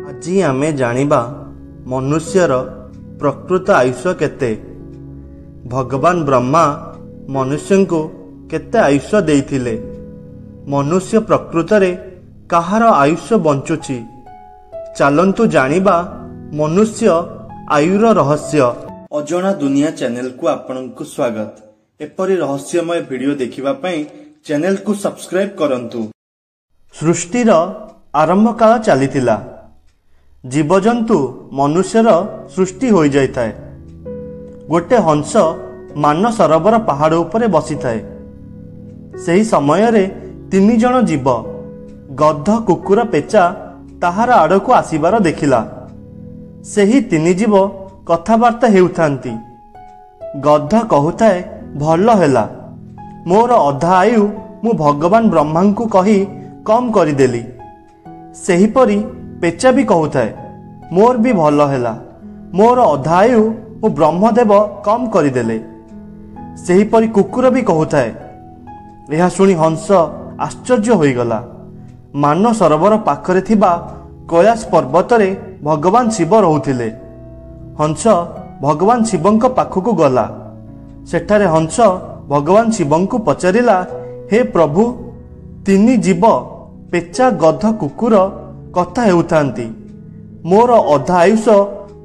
ଆଜି ଆମେ ଜାଣିବା ମନୁଷ୍ୟର ପ୍ରକୃତ ଆୟୁଷ କେତେ। ଭଗବାନ ବ୍ରହ୍ମା ମନୁଷ୍ୟଙ୍କୁ କେତେ ଆୟୁଷ ଦେଇଥିଲେ? ମନୁଷ୍ୟ ପ୍ରକୃତରେ କାହାର ଆୟୁଷ ବଞ୍ଚୁଛି? ଚାଲନ୍ତୁ ଜାଣିବା ମନୁଷ୍ୟ ଆୟୁର ରହସ୍ୟ। ଅଜଣା ଦୁନିଆ ଚ୍ୟାନେଲକୁ ଆପଣଙ୍କୁ ସ୍ୱାଗତ। ଏପରି ରହସ୍ୟମୟ ଭିଡ଼ିଓ ଦେଖିବା ପାଇଁ ଚ୍ୟାନେଲକୁ ସବସ୍କ୍ରାଇବ କରନ୍ତୁ। ସୃଷ୍ଟିର ଆରମ୍ଭ କାଳ ଚାଲିଥିଲା। ଜୀବଜନ୍ତୁ ମନୁଷ୍ୟର ସୃଷ୍ଟି ହୋଇଯାଇଥାଏ। ଗୋଟେ ହଂସ ମାନ ସରୋବର ପାହାଡ଼ ଉପରେ ବସିଥାଏ। ସେହି ସମୟରେ ତିନି ଜଣ ଜୀବ ଗଧ, କୁକୁର, ପେଚା ତାହାର ଆଡ଼କୁ ଆସିବାର ଦେଖିଲା। ସେହି ତିନି ଜୀବ କଥାବାର୍ତ୍ତା ହେଉଥାନ୍ତି। ଗଧ କହୁଥାଏ, ଭଲ ହେଲା, ମୋର ଅଧା ଆୟୁ ମୁଁ ଭଗବାନ ବ୍ରହ୍ମାଙ୍କୁ କହି କମ୍ କରିଦେଲି। ସେହିପରି ପେଚା ବି କହୁଥାଏ, ମୋର ବି ଭଲ ହେଲା, ମୋର ଅଧା ଆୟୁ ମୁଁ ବ୍ରହ୍ମଦେବ କମ୍ କରିଦେଲେ। ସେହିପରି କୁକୁର ବି କହୁଥାଏ। ଏହା ଶୁଣି ହଂସ ଆଶ୍ଚର୍ଯ୍ୟ ହୋଇଗଲା। ମାନ ସରୋବର ପାଖରେ ଥିବା କୈଳାସ ପର୍ବତରେ ଭଗବାନ ଶିବ ରହୁଥିଲେ। ହଂସ ଭଗବାନ ଶିବଙ୍କ ପାଖକୁ ଗଲା। ସେଠାରେ ହଂସ ଭଗବାନ ଶିବଙ୍କୁ ପଚାରିଲା, ହେ ପ୍ରଭୁ, ତିନି ଜୀବ ପେଚା, ଗଧ, କୁକୁର କଥା ହେଉଥାନ୍ତି, ମୋର ଅଧା ଆୟୁଷ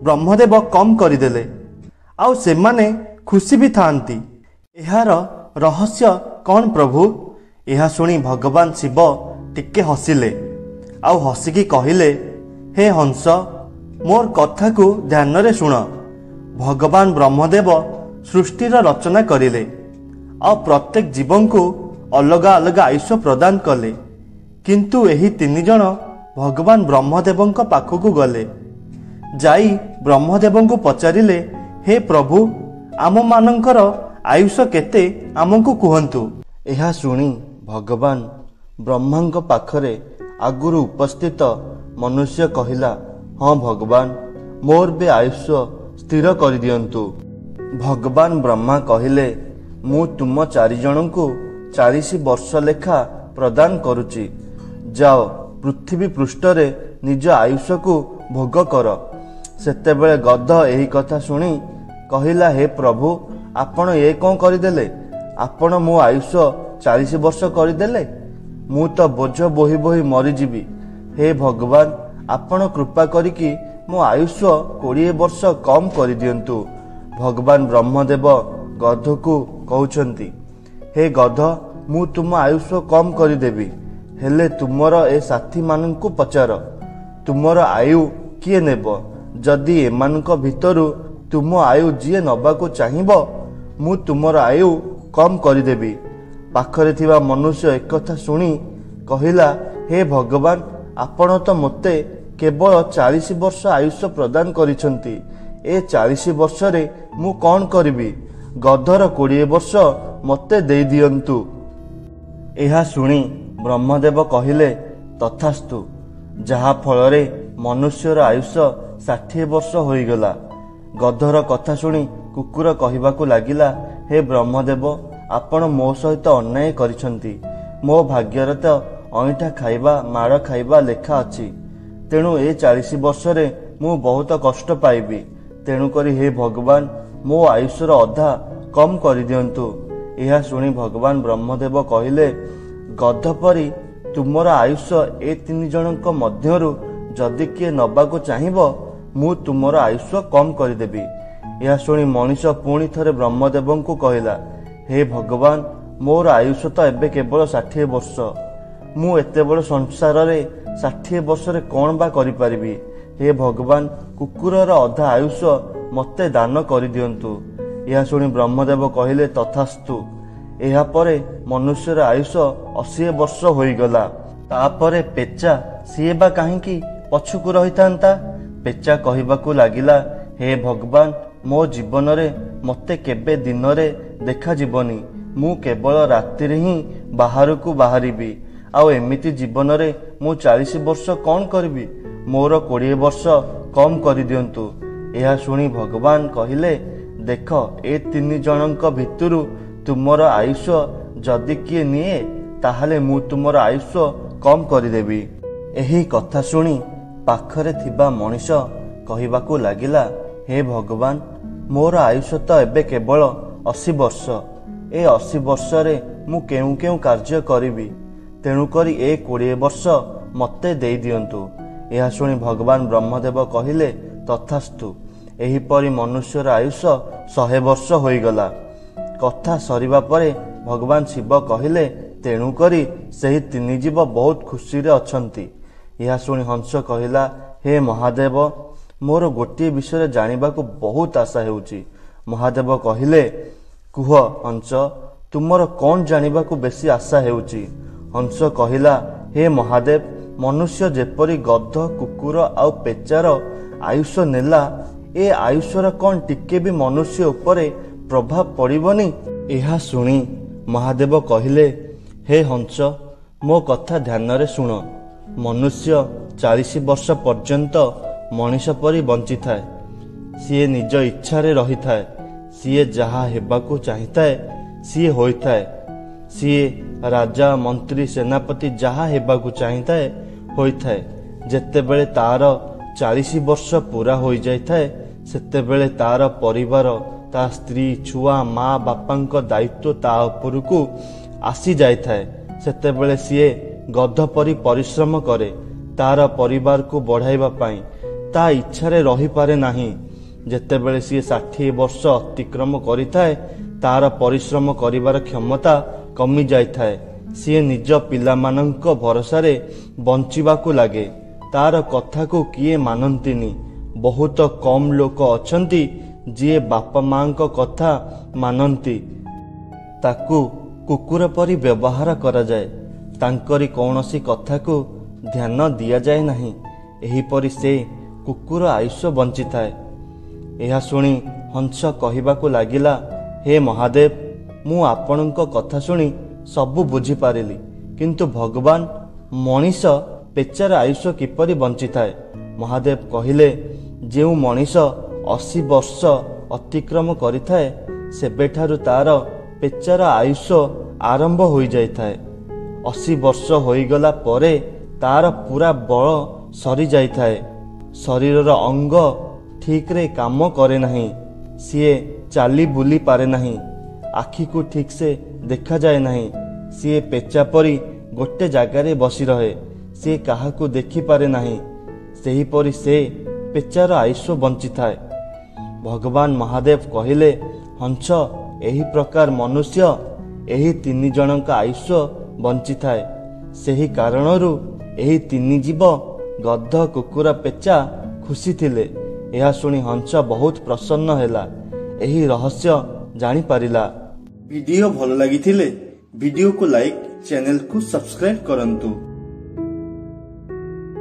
ବ୍ରହ୍ମଦେବ କମ୍ କରିଦେଲେ, ଆଉ ସେମାନେ ଖୁସି ବି ଥାଆନ୍ତି, ଏହାର ରହସ୍ୟ କ'ଣ ପ୍ରଭୁ? ଏହା ଶୁଣି ଭଗବାନ ଶିବ ଟିକେ ହସିଲେ ଆଉ ହସିକି କହିଲେ, ହେ ହଂସ, ମୋର କଥାକୁ ଧ୍ୟାନରେ ଶୁଣ। ଭଗବାନ ବ୍ରହ୍ମଦେବ ସୃଷ୍ଟିର ରଚନା କରିଲେ ଆଉ ପ୍ରତ୍ୟେକ ଜୀବଙ୍କୁ ଅଲଗା ଅଲଗା ଆୟୁଷ ପ୍ରଦାନ କଲେ। କିନ୍ତୁ ଏହି ତିନି ଜଣ ଭଗବାନ ବ୍ରହ୍ମଦେବଙ୍କ ପାଖକୁ ଗଲେ। ଯାଇ ବ୍ରହ୍ମଦେବଙ୍କୁ ପଚାରିଲେ, ହେ ପ୍ରଭୁ, ଆମମାନଙ୍କର ଆୟୁଷ କେତେ ଆମକୁ କୁହନ୍ତୁ। ଏହା ଶୁଣି ଭଗବାନ ବ୍ରହ୍ମାଙ୍କ ପାଖରେ ଆଗରୁ ଉପସ୍ଥିତ ମନୁଷ୍ୟ କହିଲା, ହଁ ଭଗବାନ, ମୋର ବି ଆୟୁଷ ସ୍ଥିର କରିଦିଅନ୍ତୁ। ଭଗବାନ ବ୍ରହ୍ମା କହିଲେ, ମୁଁ ତୁମ ଚାରିଜଣଙ୍କୁ 40 ବର୍ଷ ଲେଖା ପ୍ରଦାନ କରୁଛି। ଯାଅ, ପୃଥିବୀ ପୃଷ୍ଠରେ ନିଜ ଆୟୁଷକୁ ଭୋଗ କର। ସେତେବେଳେ ଗଧ ଏହି କଥା ଶୁଣି କହିଲା, ହେ ପ୍ରଭୁ, ଆପଣ ଏ କ'ଣ କରିଦେଲେ? ଆପଣ ମୋ ଆୟୁଷ 40 ବର୍ଷ କରିଦେଲେ, ମୁଁ ତ ବୋଝ ବୋହି ବୋହି ମରିଯିବି। ହେ ଭଗବାନ, ଆପଣ କୃପା କରିକି ମୋ ଆୟୁଷ 20 ବର୍ଷ କମ୍ କରିଦିଅନ୍ତୁ। ଭଗବାନ ବ୍ରହ୍ମଦେବ ଗଧକୁ କହୁଛନ୍ତି, ହେ ଗଧ, ମୁଁ ତୁମ ଆୟୁଷ କମ୍ କରିଦେବି, ହେଲେ ତୁମର ଏ ସାଥୀମାନଙ୍କୁ ପଚାର, ତୁମର ଆୟୁ କିଏ ନେବ? ଯଦି ଏମାନଙ୍କ ଭିତରୁ ତୁମ ଆୟୁ ଯିଏ ନେବାକୁ ଚାହିଁବ, ମୁଁ ତୁମର ଆୟୁ କମ୍ କରିଦେବି। ପାଖରେ ଥିବା ମନୁଷ୍ୟ ଏକଥା ଶୁଣି କହିଲା, ହେ ଭଗବାନ, ଆପଣ ତ ମୋତେ କେବଳ 40 ବର୍ଷ ଆୟୁଷ ପ୍ରଦାନ କରିଛନ୍ତି। ଏ 40 ବର୍ଷରେ ମୁଁ କ'ଣ କରିବି? ଗଧର 20 ବର୍ଷ ମୋତେ ଦେଇଦିଅନ୍ତୁ। ଏହା ଶୁଣି ବ୍ରହ୍ମଦେବ କହିଲେ, ତଥାସ୍ତୁ। ଯାହା ଫଳରେ ମନୁଷ୍ୟର ଆୟୁଷ 60 ବର୍ଷ ହୋଇଗଲା। ଗଧର କଥା ଶୁଣି କୁକୁର କହିବାକୁ ଲାଗିଲା, ହେ ବ୍ରହ୍ମଦେବ, ଆପଣ ମୋ ସହିତ ଅନ୍ୟାୟ କରିଛନ୍ତି। ମୋ ଭାଗ୍ୟରେ ତ ଅଇଁଠା ଖାଇବା, ମାଡ଼ ଖାଇବା ଲେଖା ଅଛି। ତେଣୁ ଏ 40 ବର୍ଷରେ ମୁଁ ବହୁତ କଷ୍ଟ ପାଇବି। ତେଣୁକରି ହେ ଭଗବାନ, ମୋ ଆୟୁଷର ଅଧା କମ୍ କରିଦିଅନ୍ତୁ। ଏହା ଶୁଣି ଭଗବାନ ବ୍ରହ୍ମଦେବ କହିଲେ, ଗଧ ପରି ତୁମର ଆୟୁଷ ଏ ତିନି ଜଣଙ୍କ ମଧ୍ୟରୁ ଯଦି କିଏ ନେବାକୁ ଚାହିଁବ, ମୁଁ ତୁମର ଆୟୁଷ କମ୍ କରିଦେବି। ଏହା ଶୁଣି ମଣିଷ ପୁଣି ଥରେ ବ୍ରହ୍ମଦେବଙ୍କୁ କହିଲା, ହେ ଭଗବାନ, ମୋର ଆୟୁଷ ତ ଏବେ କେବଳ 60 ବର୍ଷ। ମୁଁ ଏତେ ବଡ଼ ସଂସାରରେ 60 ବର୍ଷରେ କ'ଣ ବା କରିପାରିବି? ହେ ଭଗବାନ, କୁକୁରର ଅଧା ଆୟୁଷ ମୋତେ ଦାନ କରିଦିଅନ୍ତୁ। ଏହା ଶୁଣି ବ୍ରହ୍ମଦେବ କହିଲେ, ତଥାସ୍ତୁ। ଏହାପରେ ମନୁଷ୍ୟର ଆୟୁଷ 80 ବର୍ଷ ହୋଇଗଲା। ତାପରେ ପେଚା ସିଏ ବା କାହିଁକି ପଛକୁ ରହିଥାନ୍ତା? ପେଚା କହିବାକୁ ଲାଗିଲା, ହେ ଭଗବାନ, ମୋ ଜୀବନରେ ମୋତେ କେବେ ଦିନରେ ଦେଖାଯିବନି। ମୁଁ କେବଳ ରାତିରେ ହିଁ ବାହାରକୁ ବାହାରିବି। ଆଉ ଏମିତି ଜୀବନରେ ମୁଁ 40 ବର୍ଷ କ'ଣ କରିବି? ମୋର 20 ବର୍ଷ କମ୍ କରିଦିଅନ୍ତୁ। ଏହା ଶୁଣି ଭଗବାନ କହିଲେ, ଦେଖ, ଏ ତିନି ଜଣଙ୍କ ଭିତରୁ ତୁମର ଆୟୁଷ ଯଦି କିଏ ନିଏ, ତାହେଲେ ମୁଁ ତୁମର ଆୟୁଷ କମ୍ କରିଦେବି। ଏହି କଥା ଶୁଣି ପାଖରେ ଥିବା ମଣିଷ କହିବାକୁ ଲାଗିଲା, ହେ ଭଗବାନ, ମୋର ଆୟୁଷ ତ ଏବେ କେବଳ 80 ବର୍ଷ। ଏ 80 ବର୍ଷରେ ମୁଁ କେଉଁ କେଉଁ କାର୍ଯ୍ୟ କରିବି? ତେଣୁକରି ଏ 20 ବର୍ଷ ମୋତେ ଦେଇଦିଅନ୍ତୁ। ଏହା ଶୁଣି ଭଗବାନ ବ୍ରହ୍ମଦେବ କହିଲେ, ତଥାସ୍ତୁ। ଏହିପରି ମନୁଷ୍ୟର ଆୟୁଷ 100 ବର୍ଷ ହୋଇଗଲା। କଥା ସରିବା ପରେ ଭଗବାନ ଶିବ କହିଲେ, ତେଣୁକରି ସେହି ତିନି ଜୀବ ବହୁତ ଖୁସିରେ ଅଛନ୍ତି। ଏହା ଶୁଣି ହଂସ କହିଲା, ହେ ମହାଦେବ, ମୋର ଗୋଟିଏ ବିଷୟରେ ଜାଣିବାକୁ ବହୁତ ଆଶା ହେଉଛି। ମହାଦେବ କହିଲେ, କୁହ ହଂସ, ତୁମର କ'ଣ ଜାଣିବାକୁ ବେଶୀ ଆଶା ହେଉଛି? ହଂସ କହିଲା, ହେ ମହାଦେବ, ମନୁଷ୍ୟ ଯେପରି ଗଧ, କୁକୁର ଆଉ ପେଚାର ଆୟୁଷ ନେଲା, ଏ ଆୟୁଷର କ'ଣ ଟିକେ ବି ମନୁଷ୍ୟ ଉପରେ ପ୍ରଭାବ ପଡ଼ିବନି? ଏହା ଶୁଣି ମହାଦେବ କହିଲେ, ହେ ହଂସ, ମୋ କଥା ଧ୍ୟାନରେ ଶୁଣ। ମନୁଷ୍ୟ 40 ବର୍ଷ ପର୍ଯ୍ୟନ୍ତ ମଣିଷ ପରି ବଞ୍ଚିଥାଏ। ସିଏ ନିଜ ଇଚ୍ଛାରେ ରହିଥାଏ। ସିଏ ଯାହା ହେବାକୁ ଚାହିଁଥାଏ ସିଏ ହୋଇଥାଏ। ସିଏ ରାଜା, ମନ୍ତ୍ରୀ, ସେନାପତି ଯାହା ହେବାକୁ ଚାହିଁଥାଏ ହୋଇଥାଏ। ଯେତେବେଳେ ତାର 40 ବର୍ଷ ପୁରା ହୋଇଯାଇଥାଏ, ସେତେବେଳେ ତାର ପରିବାର, ତା ସ୍ତ୍ରୀ, ଛୁଆ, ମା ବାପାଙ୍କ ଦାୟିତ୍ୱ ତା ଉପରକୁ ଆସିଯାଇଥାଏ। ସେତେବେଳେ ସିଏ ଗଧ ପରି ପରିଶ୍ରମ କରେ ତାର ପରିବାରକୁ ବଢ଼ାଇବା ପାଇଁ। ତା ଇଚ୍ଛାରେ ରହିପାରେ ନାହିଁ। ଯେତେବେଳେ ସିଏ 60 ବର୍ଷ ଅତିକ୍ରମ କରିଥାଏ, ତାର ପରିଶ୍ରମ କରିବାର କ୍ଷମତା କମିଯାଇଥାଏ। ସିଏ ନିଜ ପିଲାମାନଙ୍କ ଭରସାରେ ବଞ୍ଚିବାକୁ ଲାଗେ। ତାର କଥାକୁ କିଏ ମାନନ୍ତିନି। ବହୁତ କମ୍ ଲୋକ ଅଛନ୍ତି ଯିଏ ବାପା ମାଙ୍କ କଥା ମାନନ୍ତି। ତାକୁ କୁକୁର ପରି ବ୍ୟବହାର କରାଯାଏ। ତାଙ୍କରି କୌଣସି କଥାକୁ ଧ୍ୟାନ ଦିଆଯାଏ ନାହିଁ। ଏହିପରି ସେ କୁକୁର ଆୟୁଷ ବଞ୍ଚିଥାଏ। ଏହା ଶୁଣି ହଂସ କହିବାକୁ ଲାଗିଲା, ହେ ମହାଦେବ, ମୁଁ ଆପଣଙ୍କ କଥା ଶୁଣି ସବୁ ବୁଝିପାରିଲି, କିନ୍ତୁ ଭଗବାନ, ମଣିଷ ପେଚାର ଆୟୁଷ କିପରି ବଞ୍ଚିଥାଏ? ମହାଦେବ କହିଲେ, ଯେଉଁ ମଣିଷ 80 ବର୍ଷ ଅତିକ୍ରମ କରିଥାଏ, ସେବେଠାରୁ ତାର ପେଚାର ଆୟୁଷ ଆରମ୍ଭ ହୋଇଯାଇଥାଏ। 80 ବର୍ଷ ହୋଇଗଲା ପରେ ତାର ପୁରା ବଳ ସରିଯାଇଥାଏ। ଶରୀରର ଅଙ୍ଗ ଠିକରେ କାମ କରେ ନାହିଁ। ସିଏ ଚାଲି ବୁଲି ପାରେ ନାହିଁ। ଆଖିକୁ ଠିକସେ ଦେଖାଯାଏ ନାହିଁ। ସିଏ ପେଚା ପରି ଗୋଟେ ଜାଗାରେ ବସି ରହେ। ସିଏ କାହାକୁ ଦେଖିପାରେ ନାହିଁ। ସେହିପରି ସେ ପେଚାର ଆୟୁଷ ବଞ୍ଚିଥାଏ। ଭଗବାନ ମହାଦେବ କହିଲେ, ହଂସ, ଏହି ପ୍ରକାର ମନୁଷ୍ୟ ଏହି 3 ଜଣଙ୍କ ଆୟୁଷ ବଞ୍ଚିଥାଏ। ସେହି କାରଣରୁ ଏହି 3 ଜୀବ ଗଧ, କୁକୁର, ପେଚା ଖୁସି ଥିଲେ। ଏହା ଶୁଣି ହଂସ ବହୁତ ପ୍ରସନ୍ନ ହେଲା। ଏହି ରହସ୍ୟ ଜାଣିପାରିଲା। ଭିଡ଼ିଓ ଭଲ ଲାଗିଥିଲେ ଭିଡ଼ିଓକୁ ଲାଇକ୍, ଚ୍ୟାନେଲକୁ ସବସ୍କ୍ରାଇବ୍ କରନ୍ତୁ।